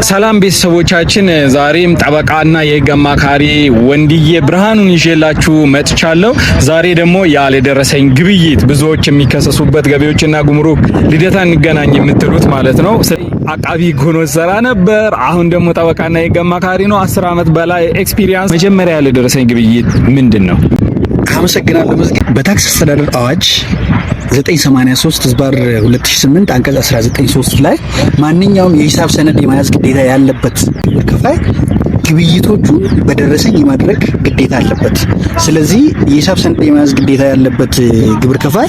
ሰላም ቤተሰቦቻችን፣ ዛሬም ጠበቃና የህግ አማካሪ ወንድዬ ብርሃኑን ይዤላችሁ መጥቻለሁ። ዛሬ ደግሞ ያለደረሰኝ ግብይት ብዙዎች የሚከሰሱበት ገቢዎችና ጉምሩክ ልደታ እንገናኝ የምትሉት ማለት ነው። አቃቢ ህግ ሆኖ ሰራ ነበር። አሁን ደግሞ ጠበቃና የህግ አማካሪ ነው። 10 ዓመት በላይ experience። መጀመሪያ ያለደረሰኝ ግብይት ምንድን ነው? አመሰግናለሁ። በታክስ አስተዳደር አዋጅ 983/2008 አንቀጽ 193 ላይ ማንኛውም የሂሳብ ሰነድ የመያዝ ግዴታ ያለበት ግብር ከፋይ ግብይቶቹን በደረሰኝ የማድረግ ግዴታ አለበት። ስለዚህ የሂሳብ ሰነድ የመያዝ ግዴታ ያለበት ግብር ከፋይ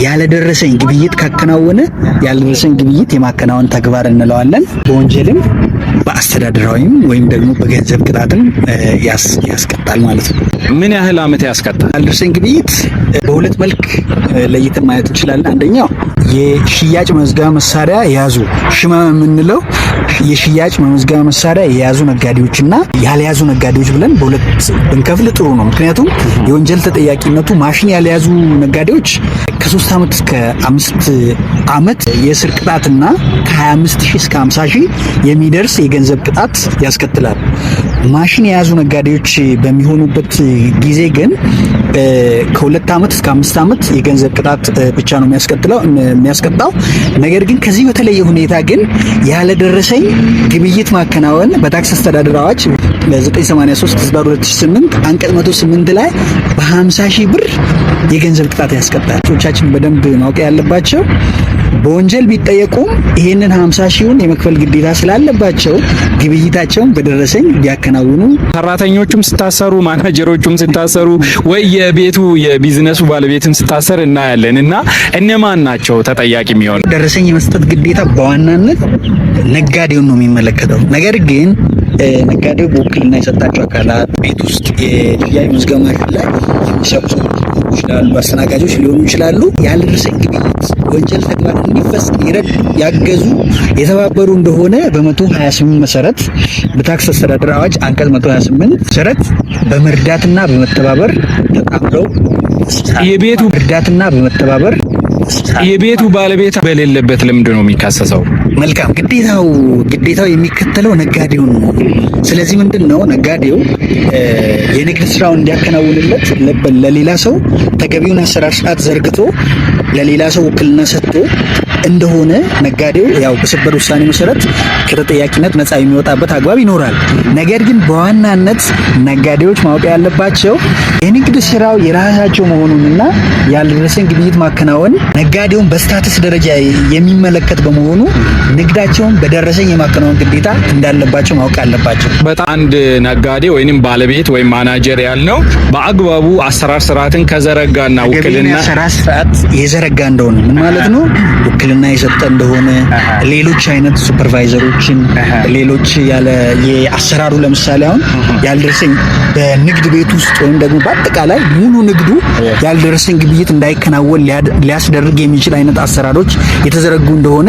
ያለደረሰኝ ግብይት ካከናወነ ያለደረሰኝ ግብይት የማከናወን ተግባር እንለዋለን። በወንጀልም በአስተዳደራዊም ወይም ደግሞ በገንዘብ ቅጣትም ያስቀጣል ማለት ነው። ምን ያህል ዓመት ያስቀጣል? ያልደረሰኝ ግብይት በሁለት መልክ ለይተን ማየት እንችላለን። አንደኛው የሽያጭ መመዝገቢያ መሳሪያ የያዙ ሽመ የምንለው የሽያጭ መመዝገቢያ መሳሪያ የያዙ ነጋዴዎችና ያልያዙ ነጋዴዎች ብለን በሁለት ብንከፍል ጥሩ ነው። ምክንያቱም የወንጀል ተጠያቂነቱ ማሽን ያልያዙ ነጋዴዎች ከ3 ዓመት እስከ 5 ዓመት የእስር ቅጣትና ከ25 ሺህ እስከ 50 ሺህ የሚደርስ የገንዘብ ቅጣት ያስከትላል። ማሽን የያዙ ነጋዴዎች በሚሆኑበት ጊዜ ግን ከ2 ዓመት እስከ 5 ዓመት የገንዘብ ቅጣት ብቻ ነው የሚያስከትለው የሚያስቀጣው። ነገር ግን ከዚህ በተለየ ሁኔታ ግን ያለደረሰኝ ግብይት ማከናወን በታክስ አስተዳደር አዋጅ 983/2008 አንቀጽ 108 ላይ በ50 ሺህ ብር የገንዘብ ቅጣት ያስቀጣል። ቻችን በደንብ ማወቅ ያለባቸው በወንጀል ቢጠየቁም ይሄንን 50 ሺውን የመክፈል ግዴታ ስላለባቸው ግብይታቸውን በደረሰኝ ቢያከናውኑ። ሰራተኞቹም ስታሰሩ፣ ማናጀሮቹም ስታሰሩ፣ ወይ የቤቱ የቢዝነሱ ባለቤትም ስታሰር እናያለን። እና እነማን ናቸው ተጠያቂ የሚሆኑ? ደረሰኝ የመስጠት ግዴታ በዋናነት ነጋዴውን ነው የሚመለከተው። ነገር ግን ነጋዴው በውክልና የሰጣቸው አካላት ቤት ውስጥ የሽያጭ ምዝገባ ማሽን ላይ የሚሰሩ ሰዎች ሊሆኑ ይችላሉ፣ አስተናጋጆች ሊሆኑ ይችላሉ። ያልደረሰኝ ግብይት ወንጀል ተግባር እንዲፈጸም ይረዱ፣ ያገዙ፣ የተባበሩ እንደሆነ በ128 መሰረት በታክስ አስተዳደር አዋጅ አንቀጽ 128 መሰረት በመርዳትና በመተባበር ተጣምረው የቤቱ እርዳትና በመተባበር የቤቱ ባለቤት በሌለበት ልምድ ነው የሚካሰሰው። መልካም፣ ግዴታው የሚከተለው ነጋዴውን ነው። ስለዚህ ምንድን ነው፣ ነጋዴው የንግድ ስራውን እንዲያከናውንለት ለሌላ ሰው ተገቢውን አሰራር ስርዓት ዘርግቶ ለሌላ ሰው ውክልና ሰጥቶ እንደሆነ ነጋዴው ያው በሰበር ውሳኔ መሰረት ከተጠያቂነት ነፃ የሚወጣበት አግባብ ይኖራል። ነገር ግን በዋናነት ነጋዴዎች ማወቅ ያለባቸው የንግድ ስራው የራሳቸው መሆኑንና ያልደረሰኝ ግብይት ማከናወን ነጋዴውን በ status ደረጃ የሚመለከት በመሆኑ ንግዳቸውን በደረሰኝ የማከናወን ግዴታ እንዳለባቸው ማወቅ አለባቸው። በጣም አንድ ነጋዴ ወይንም ባለቤት ወይም ማናጀር ያልነው በአግባቡ አሰራር ስርዓትን ከዘረጋና ውክልና አሰራር ስርዓት የዘረጋ እንደሆነ ምን ማለት ነው? ውክልና የሰጠ እንደሆነ፣ ሌሎች አይነት supervisor ኦችን፣ ሌሎች ያለ የአሰራሩ ለምሳሌ አሁን ያልደረሰኝ በንግድ ቤት ውስጥ ወይም ደግሞ በአጠቃላይ ሙሉ ንግዱ ያልደረሰኝ ግብይት እንዳይከናወን ሊያስደርግ የሚችል አይነት አሰራሮች የተዘረጉ እንደሆነ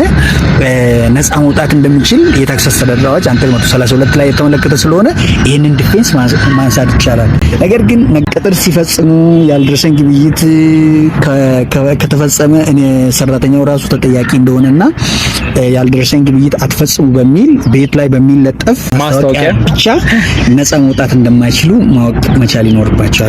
ነፃ መውጣት እንደሚችል የታክስ አስተዳደር አዋጅ አንቀጽ 132 ላይ የተመለከተ ስለሆነ ይህንን defense ማንሳት ይቻላል። ነገር ግን ቅጥር ሲፈጽሙ ያልደረሰኝ ግብይት ከተፈጸመ እኔ ሰራተኛው ራሱ ተጠያቂ እንደሆነና ያልደረሰኝ ግብይት አትፈጽሙ በሚል ቤት ላይ በሚለጠፍ ማስታወቂያ ብቻ ነፃ መውጣት እንደማይችሉ ማወቅ መቻል ይኖርባቸዋል።